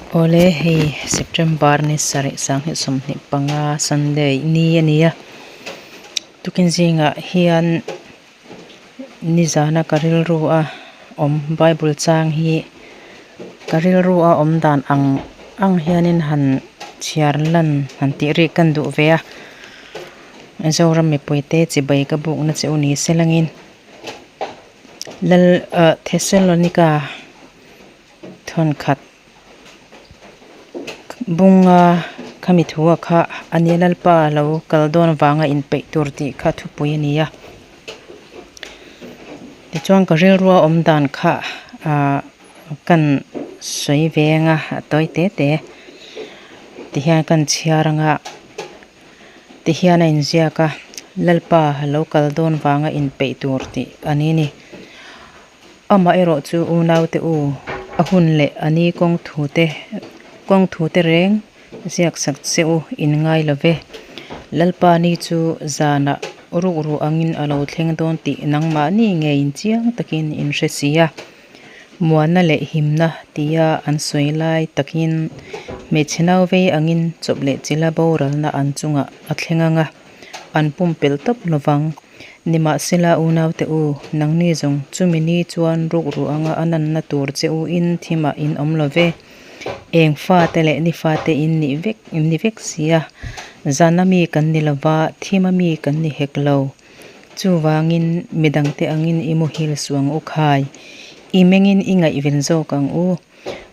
Awle hei September ni sarih sanghnih 25 Sunday ni a ni a tukin zingah hian nizana ka rilru a awm bible chang hi ka rilru a awm dan ang ang hianin han chhiar lan han tih rik kan duh ve a Zoram mipuite chibai ka bukna che u ni selangin Lal ah Thessalonica thawnkhat bunga khami thu ah kha a nia Lalpa lo kal dawn vanga inpeih tur tih kha thupui a ni a tichuan ka rilru a awm dan kha ah kan sawi ve anga a tawi te te tihian kan chhiar anga tihian a inziak a Lalpa lo kal dawn vanga inpeih tur tih a ni a ni. Amaherawh chu unaute u, a hun leh a ni kawng thute kawng thute reng ziak sak che u in ngai lo ve. Lalpa ni chu zanah rukru angin a lo thleng dawn tih nangmahni ngeiin chiang takin in hre si a. Muanna leh himna tia an sawi lai takin hmeichhe nau vei angin chawp leh chila boralna an chungah a thleng ang a, an pumpelh tawp lovang. Nimahsela unaute u, nangni zawng chumi ni chuan rukru anga a nanna tur che u in thimah in awm lo ve. Eng fate leh ni fate in nih vek in ni vek si a, zana mi kan ni lova, thima mi kan ni hek lo. Chuvangin midangte angin i muhil suh ang u khai, i mengin i ngaihven zawk ang u.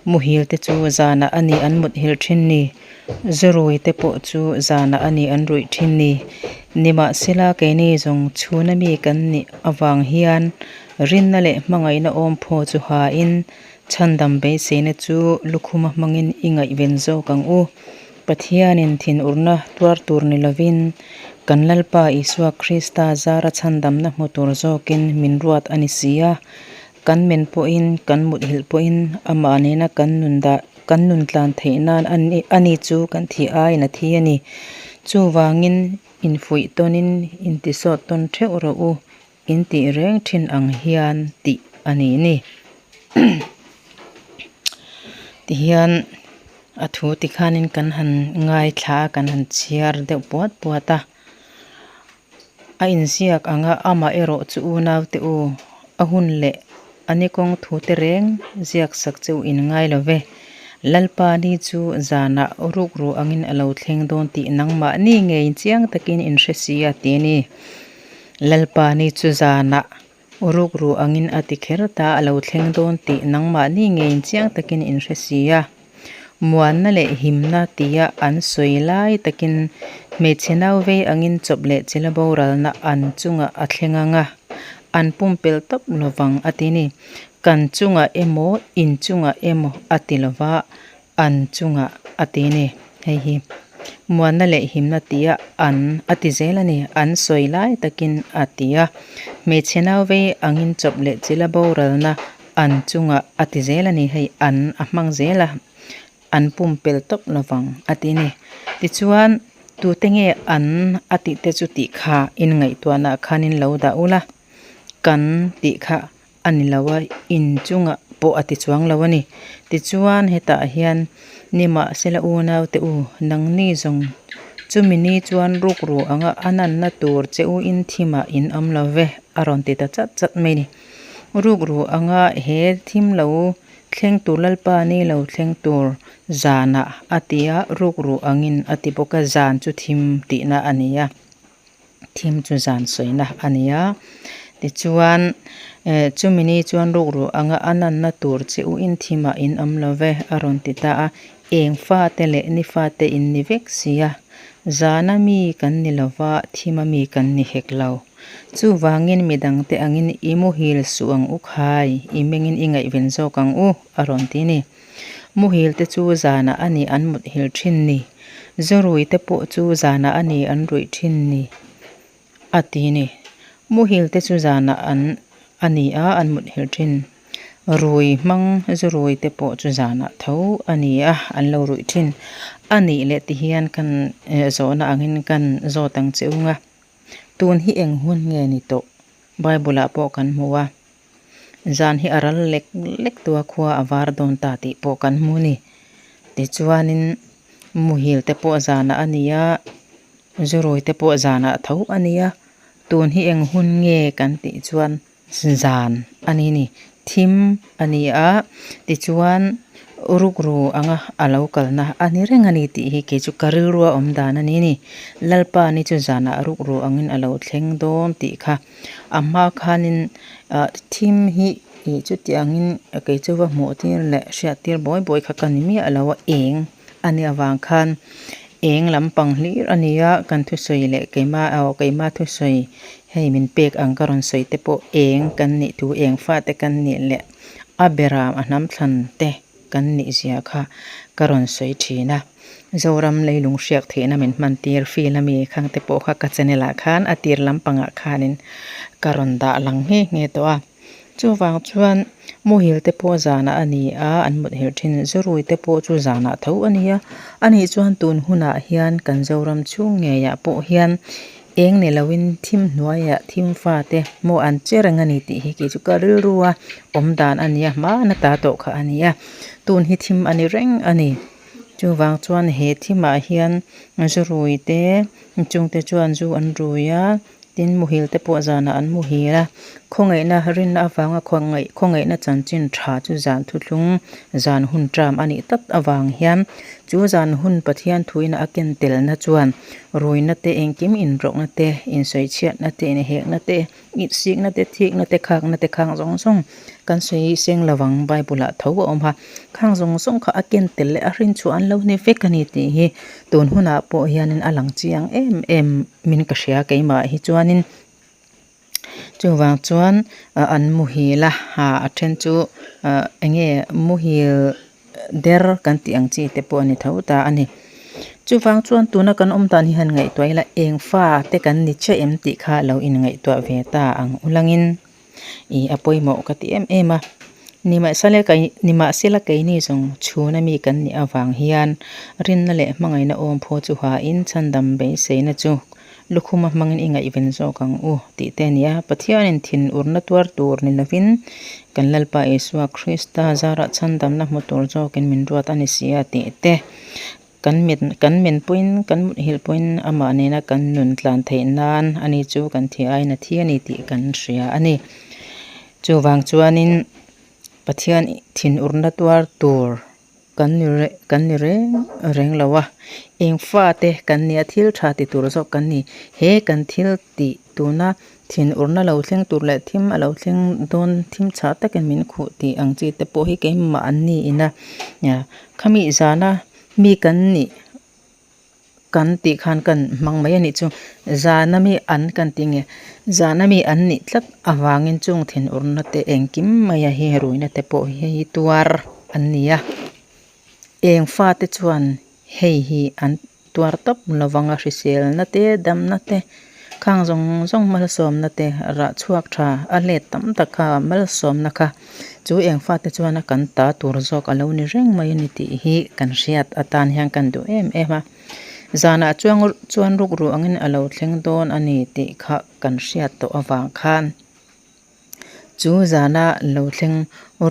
Muhil te chu zanah a ni an muthilh thin ni, zurui te pawh chu zanah a ni an ruih thin ni. Nimahsela keini zawng chhuna mi kan nih avang hian rinna leh hmangaihna awmphaw chu hain chhandam beiseina chu lukhuma hmangin i ngaihven zawk ang u. Pathianin thinurna tuar tur ni lovin kan Lalpa Isua Krista zara chhandamna hmu tur zawkin min ruat a ni si a. Kan men pawhin, kan muthilh pawhin amah nena kan nun dah, kan nun tlan theih nan a ni, a ni chu kan thih aiin a thi a ni. Chuvangin infuih tawnin intisawt tawn theuh rawh u, in tih reng thin ang hian tih a ni ni. Tihian a thu tikhanin kan han ngaithla a, kan han chhiar deuh puat puat a. A inziak ang a, amah erawh chu unaute u, a hun leh a ni kawng thu te reng ziak sak che u in ngai lo ve. Lalpa ni chu zanah rukru angin a lo thleng dawn tih nangmahni ngeiin chiang takin in hre si a ti a ni. Lalpa ni chu zanah rukru angin a ti kher ta a lo thleng dawn tih nangmahni ngeiin chiang takin in hre si a. Muanna leh himna tia an sawi lai takin hmeichhe nau vei angin chawp leh chila boralna an chungah a thleng ang a, an pumpelh tawp lovang a ti ni. Kan chungah emaw, in chungah emaw a ti lova, an chungah a ti ni. Hei hi muanna leh himna tia an a ti zel a ni. An sawi lai takin a ti a, hmeichhe nau vei angin chawp leh chila boralna An chungah a ti zel a ni, hei an a hmang zel a, an pumpelh tawp lovang a ti a ni. Tichuan tute nge an a tih te chu tih kha in ngaihtuahnaah khanin lo dah ula, kan tih kha a ni lo a, in chungah pawh a ti chuang lo a ni. Tichuan hetah hian nimahsela unaute u, nangni zawng chumi ni chuan rukru anga a nanna tur che u in thimah in awm lo ve a rawn ti ta chat chat mai a ni. Rukru anga he thim lo thleng tur Lalpa ni lo thleng tur zanah a ti a, rukru angin a ti bawk a, zan chu thim tihna a ni a, thim chu zan sawina a ni a. Tichuan eh chumi ni chuan rukru anga a nanna tur che u in thimah in awm lo ve a rawn ti ta a, eng fate leh ni fate in ni vek si a, zana mi kan ni lo va, thima mi kan ni hek lo. Chuvangin midangte angin i muhil suh ang u khai, i mengin i ngaihven zawk ang u, a rawn ti ni. Muhil te chu zanah a ni an muthil thin ni, zawrui te pawh chu zanah a ni an ruih thin ni, a ti ni. Muhil te chu zanah an a ni a an muthil thin. Rui hmang zawrui te pawh chu zanah tho a ni a, an lo ruih thin. A nih leh tihian kan zawhna angin kan zawt ang che ung a. Tun hi eng hun nge ni tawh? Bible ah pawh kan hmu a, zan hi a ral lek lek tua khua a var dawn ta tih pawh kan hmu a ni. Tichuanin muhil te pawh zanah a ni a, zurui te pawh zanah tho a ni a. Tun hi eng hun nge kan tih chuan zan a ni ni, thim a ni a. Tichuan rukru anga a lo kalna a ni reng a ni tih hi kei chu ka rilrua awm dan a ni ni. Lalpa ni chu zanah rukru angin a lo thleng dawn tih kha. A hma khanin ah thim hi ih chutiangin kei chu va hmuh tir leh hriat tir buai buai kha ka ni miah lo a eng a nih avang khan eng lampang hlir a ni a kan thusawi leh keima aw keima thusawi hei min pek ang ka rawn sawi te pawh eng kan nih thu eng fate kan nih leh a bera a hnam thlan te kan nih zia kha ka rawn sawi thin a. Zoram leilung hriak theihna min hman tir feel ami khang te pawh kha ka channel ah khan a tir lampangah khanin ka rawn dah lang nghe nghe tawh a. Chuvang chuan muhil te pawh zanah a ni a, an mutthilh thin zurui te pawh chu zanah tho a ni a. Anih chuan tun hunah hian kan Zoram chhung ngeiah pawh hian eng ni loin thim hnuaiah thim fate maw an che reng a ni tih hi kei chu ka rilru a awm dan a ni a, hmana ta tawh kha a ni a. Tun hi thim a ni reng a ni. Chuvang chuan he thimah hian zurui te chungte chuan zu an rui a, tin muhil te pawh zanah an muhil a. Khawngaihna rinna avanga khawngaih khawngaihna chanchin tha chu zan thuthlung zan hun ṭam a nih tak avang hian chu zan hun Pathian thuina a ken telna chuan ruina te engkim inrawkna te insawichhiatna te inhekna te Insikna te, thikna te, khakna te khang zawng zawng kan sawi seng lo ang Bible ah tho a awm a, khang zawng zawng kha a ken tel leh a hrinchhuah an lo ni vek a ni tih hi tun hunah pawh hianin a lang chiang em em min ka hria keimah hi chuanin chuvang chuan an muhil a, a then chu eng nge muhil. der kan tih ang chi te pawh a ni tho ta a ni. Chuvang chuan tuna kan awm dan hi han ngaihtuah ila eng fa te kan ni chiah em tih kha lo inngaihtuah ve ta ang ulangin ih a pawimawh ka ti em em a. Nimahsela kei nimahsela keini zawng chhuna mi kan nih avang hian rinna leh hmangaihna awm phaw chu hain chhandam beiseina chu lukhuma hmangin i ngaihven zawk ang u tih te a ni a. Pathianin thinurna tuar tur ni lovin kan Lalpa Isua Krista zarah chhandamna hmu tur zawkin min ruat a ni si a tih te kan mit kan men pawhin kan mutthilh pawhin amah nena kan nun tlan theih nan ani chu kan thi aiin a thi a ni tih kan hria a ni. Chuvang chuanin Pathian thinurna tuar tur. Kan ni reh kan ni reng reng lo a, eng fate kan nia thil tha ti tur zawk kan ni. He kan thil tih tuna thinurna lo thleng tur leh thim a lo thleng dawn thim chhah takin min khuh tih ang chi te pawh hi keimah an ni ina khami zana mi kan nih. Kan tih khan kan hmang mai a nih chu. Zana mi an kan tih nge? Zana mi an nih tlat avangin chung thinurna te engkim maia hi ruihna te pawh hi hei tuar an ni a. Eng fate chuan hei hi an tuar tawp lovang a hriselna te damna te khang zawng zawng malsawmna te rah chhuak tha a let tam tak kha malsawmna kha Chu eng fate chuan a kan ta tur zawk a lo ni reng mai a ni tih hi kan hriat atan hian kan duh em em a. Zanah chuan chuan rukru angin a lo thleng dawn a ni tih kha kan hriat tawh avang khan chu zana lo thleng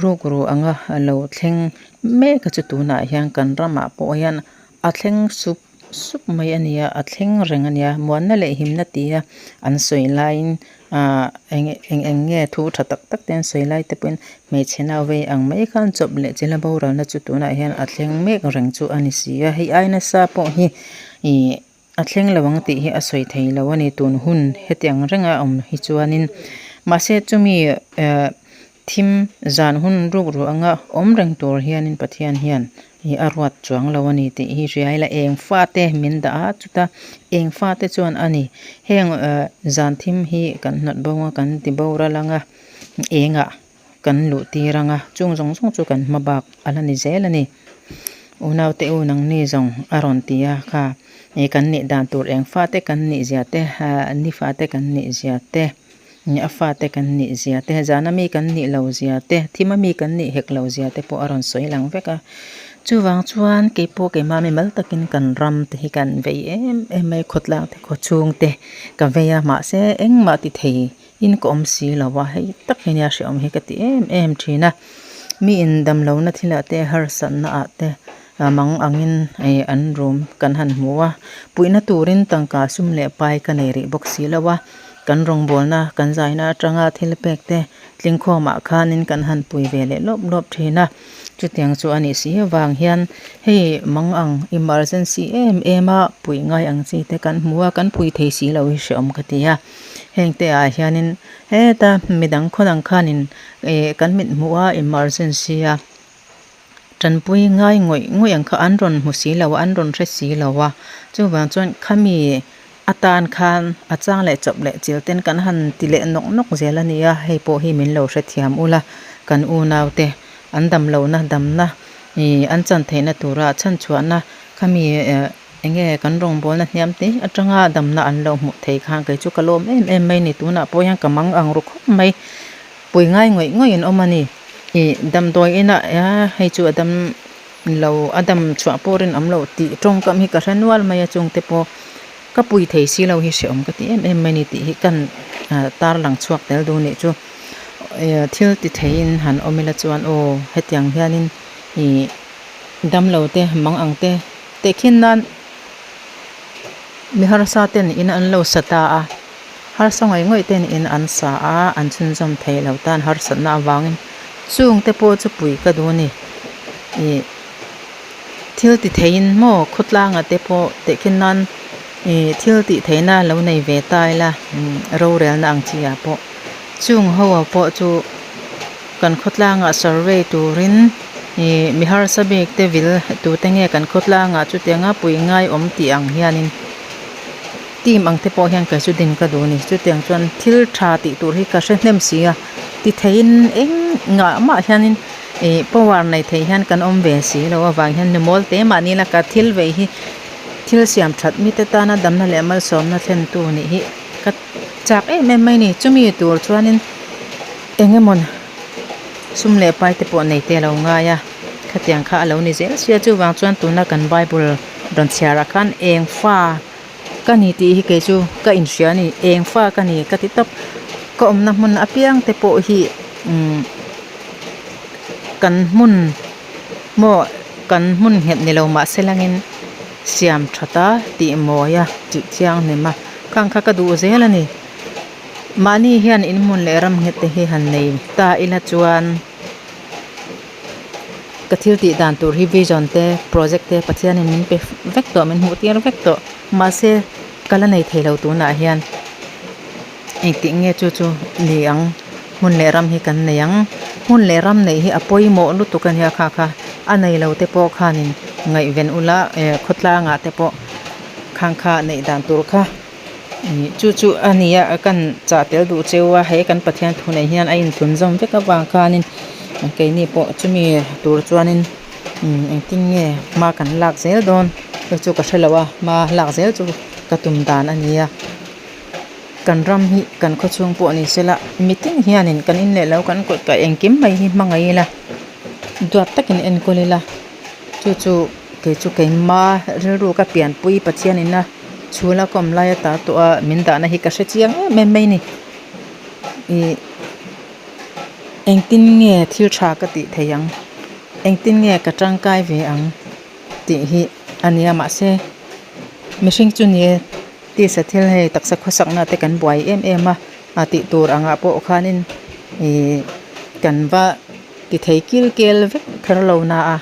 rukru anga a lo thleng mek a chu tunah hian kan ramah pawh hian a thleng sup sup mai a ni a, a thleng reng a nia. Muanna leh himna tia an sawi laiin ahh eng eng eng nge thu tha tak tak te an sawi lai te pawhin hmeichhe nau vei ang mai khan chawp leh chilh a boralna chu tunah hian a thleng mek reng chu a ni si a. Hei ai nasa pawh hi ih a thleng lo ang tih hi a sawi thei lo a ni tun hun hetiang renga awm hi chuanin mahse chumi ehh Thim zan hun ruk ruah anga awm reng tur hianin Pathian hian ih a ruat chuang lo a ni tih hi hria ila eng fate min dah a chuta eng fate chuan a ni heng eh zan thim hi kan hnawt bo anga kan ti boral anga engah kan luh tir anga chung zawng zawng chu kan hma bak a la ni zel a ni. Unaute u nangni zawng a rawn ti a kha ih kan nih dan tur eng fate kan nih zia te ni fate kan nih zia te. A fate kan nih zia te, zana mi kan nih lo zia te, thima mi kan nih hek lo zia te pawh a rawn sawi lang vek a. Chuvang chuan kei pawh keimah mimal takin kan ram te hi kan vei em em mai, khawtlang te khawchhung te ka vei a, mahse engmah ti thei in ka awm si lo a, hei tak hi nia hrehawm hi ka ti em em thin a. Mi indamlohna thilah te, harsatna ah te. Mang angin ih an room kan han hmu a puihna turin tangka sum leh pai ka nei rih bawk si lo a kan rawngbawlna kan zaina atanga thil pek te tlingkhawmah khanin kan han pui ve leh lawp lawp thin a chutiang chu a nih si avang hian hei mang ang emergency em em a puih ngai ang chi te kan hmu a kan pui thei si lo hi hrehawm ka ti a heng te ah hianin heta midang khaw dang khanin ih kan mit hmuh a emergency a. Tanpui ngai ngawih ngawih ang kha an rawn hmu si lo a, an rawn hre si lo a. Chuvang chuan khami atan khan a chang leh chawp leh chil ten kan han ti leh nawk nawk zel a ni a, hei pawh hi min lo hrethiam ula, kan unaute an dam lohna damna ih an chan theihna tura chhanchhuahna khami eh eng nge kan rawngbawlna hniam te atanga damna an lo hmuh thei khan kei chu ka lawm em em mai ni tunah pawh hian ka mang ang ru khawp mai. Pui ngai ngawih ngawih an awm a ni. Ih damdawi inah hei chu a dam lo a dam chhuah pawh rinawm loh tih tawngkam hi ka hre nual mai a chungte pawh ka pui thei si lo hi hrehawm ka ti em em mai a ni tih hi kan tarlang chhuak tel duh nih chu. Ih thil ti theiin han awm ila chuan aw hetiang hianin ih damlo te mang ang te tehkhin nan mi harsa ten in an lo sa ta a. Harsa ngawih ngawih ten in an sa a, an chhunzawm theih lo tan harsatna avangin chung te pawh chu pui ka duh a ni. Ih thil ti theiin maw khawtlanga te pawh tehkhin nan ih thil tih theihna lo nei ve ta ila rorelna ang chi ah pawh chung ho ah pawh chu kan khawtlangah survey turin ih mi harsa bik te vil tute nge kan khawtlangah chutianga pui ngai awm tih ang hianin. Team ang te pawh hian kei chu din ka duh a ni. Chutiang chuan thil tha tih tur hi ka hre hnem si a, ti theiin eng ngah mah hianin ih power nei thei hian kan awm ve si lo avang hian ni mawl te mahni laka thil vei hi thil siam that mite tana damna leh malsawmna thlentu nih hi ka chak em em mai a ni. Chumi tur chuanin eng emaw sum leh pai te pawh nei te a lo ngai a, khatiang kha a lo ni zel sia. Chuvang chuan tuna kan bible rawn chhiarah khan eng fa. Ka ni tih hi kei chu ka inhria a ni, eng fa ka ni ka ti tawp. Ka awmna hmun apiang te pawh hi umm kan hmun maw kan hmun nghet ni lo mahse langin siam that a tih mawi a tih thianghlim a khang kha ka duh zel a ni. Mahni hian in hmun leh ram nghet te hi han nei ta ila chuan. Ka thil tih dan tur hi vision te project te Pathianin min pe vek tawh min hmuh tir vek tawh mahse ka la nei thei lo tunah hian engtih nge chu chu ni ang hmun leh ram hi kan nei ang hmun leh ram neih hi a pawimawh lutuk a nia kha kha a nei lo te pawh khanin ngaihven ula eh khawtlangah te pawh khang kha neih dan tur kha. Chu chu a ni a kan chah tel duh cheu a he kan Pathian thu nei hian a intlun zawm vek avang khanin keini pawh chumi tur chuanin engtin nge hma kan lak zel dawn hei chu ka hre lo a hma lak zel chu ka tum dan a ni a kan ram hi kan khawchhung pawh ni sela mitin hianin kan in leh lo kan kawt ka engkim mai hi hmangaih ila duat takin enkawl ila chu chu kei chu keima rilru ka pianpui Pathianin a. Chhula ka awm lai ata tawh a min dahna hi ka hre chiang em em mai a ni ih engtin nge thil tha ka tih theih ang engtin nge ka tangkai ve ang tih hi a nia mahse mihring chu ni e tisa thil hei taksa khawsakna te kan buai em em a a tih tur angah pawh khanin ih kan va ti thei kil kel vek kher lo na a.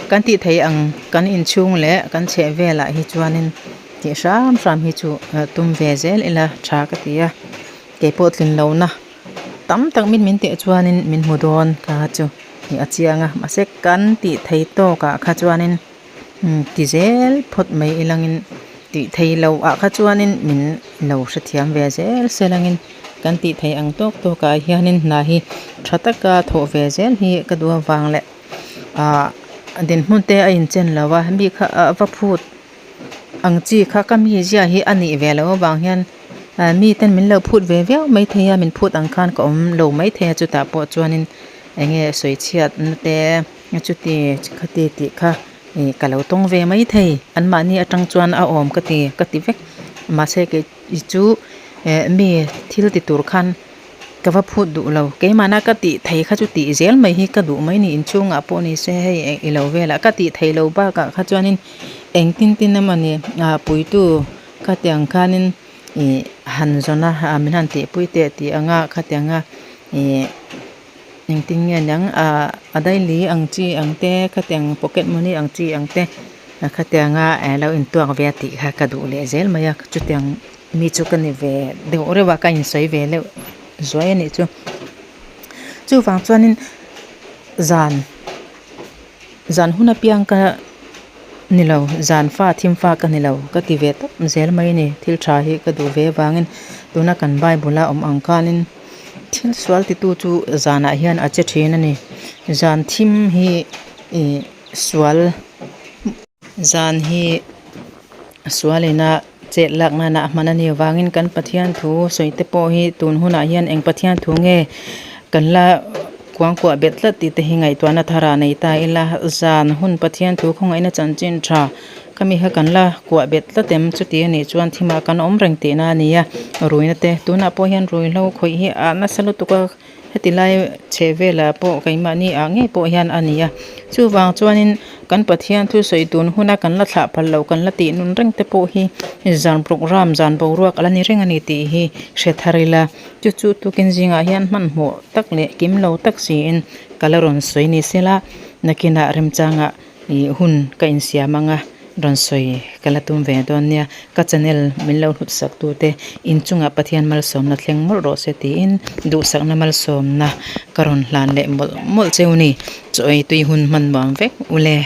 Kan tih theih ang kan inchhung leh kan chheh velah hi chuanin tih hram hram hi chu tum ve zel ila tha ka ti a keipawh tlin lohna tam tak min min tih chuanin min hmu dawn kha chu tih a chiang a mahse kan tih thei tawkah kha chuanin ti zel phawt mai ilangin tih thei loh ah kha chuanin min lo hrethiam ve zel se langin kan tih theih ang tawk tawkah hianin hna hi tha taka thawh ve zel hi ka duh avang leh. Ahh dinhmun te a inchen lo a mi kha ah va phut ang chi kha ka mi zia hi a nih ve loh avang hian ah mi ten min lo phut ve viau maithei a min phut ang khan ka awm lo maithei a chutah pawh chuanin eng nge sawi chhiat na te chuti khati tih kha ih ka lo tawng ve maithei anmahni atang chuan a awm ka ti ka ti vek mahse kei chu eh mi thil ti tur khan. Ka va phut duh lo. Keimahna ka tih thei kha chu tih zel mai hi ka duh mai ni. Inchhungah pawh ni se hei i lo velah ka tih thei lo bakah kha chuanin engtin tin emaw ni puitu khatiang khanin ih han zawn a min han tihpui teh tih anga khatianga ih engtin nge niang ah a daily ang chi ang te khatiang pocket money ang chi ang te khatianga lo intuak ve a tih kha ka duh leh zel mai a chutiang. Mi chu ka ni ve deuh reuh a, ka insawi ve deuh zuai a nih chu. Chuvang chuanin zan zan hun apiang ka ni lo, zan fa thim fa ka ni lo ka ti ve tawp zel mai a ni. Thil tha hi ka duh ve avangin tuna kan Bible a awm ang khanin thil sual titu chu zanah hian a che thin a ni. Zan thim hi ih sual zan hi sualina. Chet lak nana a hman a nih avangin kan Pathian thu sawi te pawh hi tun hunah hian eng Pathian thu nge kan la kuangkuah bet tlat tih te hi ngaihtuahna tharah nei ta ila, zan hun Pathian thu khawngaihna chanchin tha khami kha kan la kuah bet tlat em? Chuti a nih chuan thimah kan awm reng tihna a ni a, ruina te tunah pawh hian ruihhlo khawih hi a nasa lutuk a. Heti lai chheh velah pawh keimahni ah ngei pawh hian a ni a, chuvang chuanin kan Pathian thu sawi tun huna kan la thlah phal loh kan la tih nun reng te pawh hi zan programme zan boruak a la ni reng a ni tih hi hre thar ila, chu chu tukin zingah hian hmanhmawh tak leh kim lo tak siin ka la rawn sawi ni sela, nakinah remchangah Ih hun ka insiam anga rawn sawi ka la tum ve dawn nia, ka channel min lo hlut sak tu te inchungah Pathian malsawmna thleng mawlh rawh se tiin duhsakna malsawmna ka rawn hlan leh mawlh mawlh cheu ni, chaw ei tui hun hman nuam vek ule.